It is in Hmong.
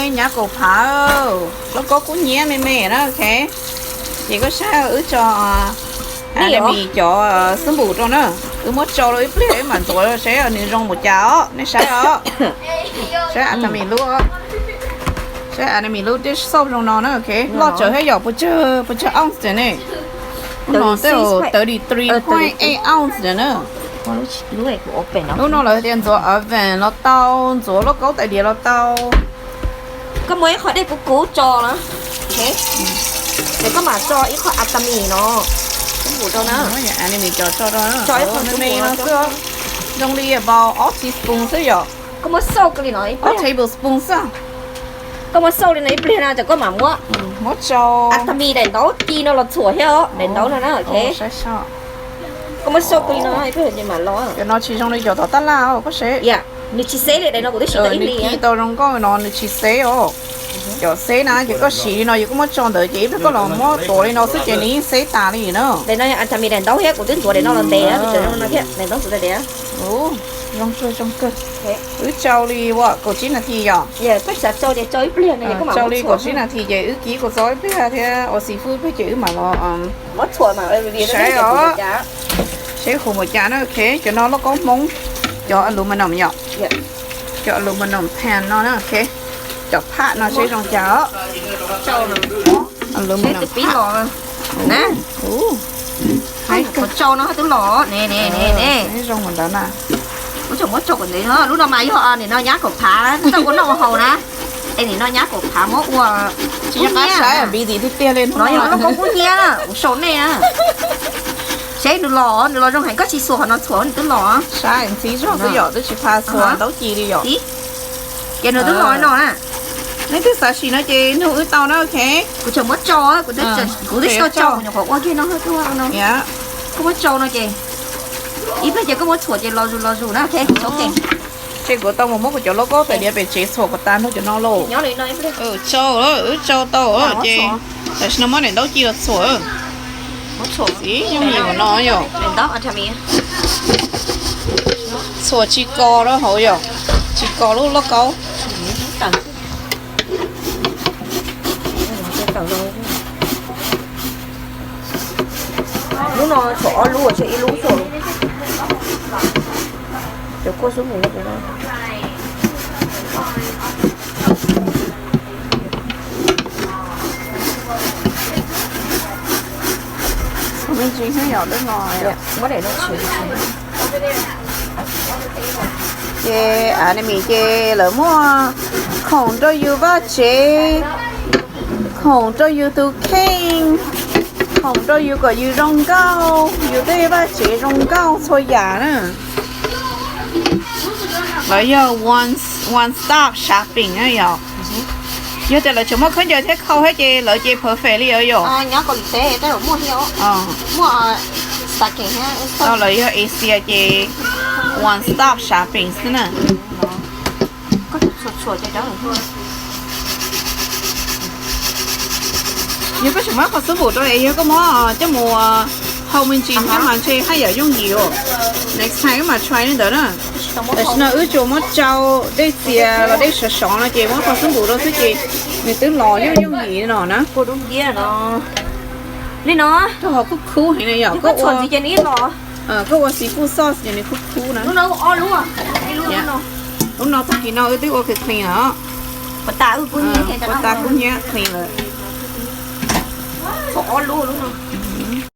Nyab kaum phav, lauj kaub kub hnyiab me me na, ok. Ces koj saib wb tso Anami cov xub npum rau na. Wb muab tsau rau ib pliag wb mam ntxuav seb nws zoo npaum cas os, nej saib os. Saib Anami lub, saib Anami lub dish soap zoo no na, ok. Loj tsawv thiab yom, pes tsawg, pes tsawg ounce tiag ne? Lub no tej thirty three point eight ounce tiag na. Lub no lawv tias ntxuav oven los tau, ntxuav lauj kaub tais diav los tau. Koj muab ib qho dej kuv kuv tso na, ces koj mam tso ib qho Anami no, kuv kuv rau na. Anami cov tso rau, me me no xwb. Zoo li about ob teaspoon xwb yom. Koj muab xauj li no, ob tablespoon xwb. Koj muab xauj li no ib pliag no ces koj mam muab, muab tsau Anami daim ntaub ci no los txhuam thiab os, daim ntaub no na, ok. Koj muab xauj li no ib pliag ces mam los. Cov no tsis zoo li cov tom tab laj os, koj saib. Nws tsis xeb li daim no, kuv twb siv tau ib hlis. Nws ci tau zoo nkauj no, nws tsis xeb os. Cov xeb na ces koj siv li no, yog koj muab tso ntawd ces ib pliag koj los muab tuav li no xwb ces nws yeej xeb tas li na. Daim no Anami daim ntaub thiab, kuv twb ntxuav daim no los ntev, daim ntaub ntxuav tias. Zoo kawg, zoo kawg. Wb tsau li kaum tsib nas this yom. Tsau li kaum tsib nas this ces wb kib kom txog ib pliag thiab ua xim fwb ib pliag ces wb mam los saib os, seb huv npaum cas na, ok. Cov no lauj kaub Hmoob, cov aluminum yom, cov aluminum pan no na, ok. Cov phaj no seb zoo cas os. Aluminum pan na. Qhov tsau no twb los ne, ne, ne, ne. Zoo ntawd na. Kuv tseem muab tsau kom ntev no, lub no mas yog nim no nyab kaum phav tau ua noj ua haus na. Es nim no nyab kaum phav muab ua tsis nyob qab saib, busy tiag tiag li no. Yog lauj kaub kub hnyiab na, kuv sau nej na. Seb nws los, nws los zoo heev, koj tsis xuas qhov no txhuam nws twb los. Saib ntxim zog twb yom, twb tsis phaj xuas ntaub ci li yom. Ces nws twb los no na. Leej twg xav sim no ces nug wb tau na, ok. Kuv tseem muab tsau, kuv twb tsis tau tsau, kuv nyuam qhuav ua kiag no. Koj muab tsau no ces ib pliag ces koj muab txhuam ces los zus los zus na, ok. Ces kuv tau mus muab kuv cov lauj kaub tais diav pem tsev txhuam kom tas nrog cov no lauj. Tsau, wb tsau tau ces tam sim no muab daim ntaub ci los txhuam. Txhuam txiv yooj yim no yom. Txhuam tsis kos rau hauv yom, tsis kos lub lauj kaub. Lub no txhuam ob lub, txhuam ib lub xwb. Cov kuaj xub mus no. Me ntsis hnub yom, lub no. Ces Anami ces lawv muaj khoom rau yus vaj tsev, khoom rau yus tus kheej, khoom rau yus kom yus zoo nkauj, yus tej vaj tsev zoo nkauj txhua yam na. Lawv yog one, one stop shopping na yom. Yog tias lawv tseem muaj khaub ncaws thiab khau thiab ces lawv ces perfect li os yom. Lawv yog Asia ces one stop shopping xwb na. Yog koj tseem muab qhov xub npum rau es yog koj muab coj mus hau me ntsis thiab mas ntshe haj yam yooj yim os. Next time wb mam try li ntawd na. Tam sim no wb tsuas muab tsau dej txias los dej sov sov no ces muab qhov xub npum rau xwb ces nws twb los yooj yooj yim no na. Li no, rau qhov khub khub heev na yom, koj ua, koj ua seafood sauce ces nws khub khub na. Lub no tag kis no wb twb ua clean lawm. Ua tas kub hnyiab clean lawm.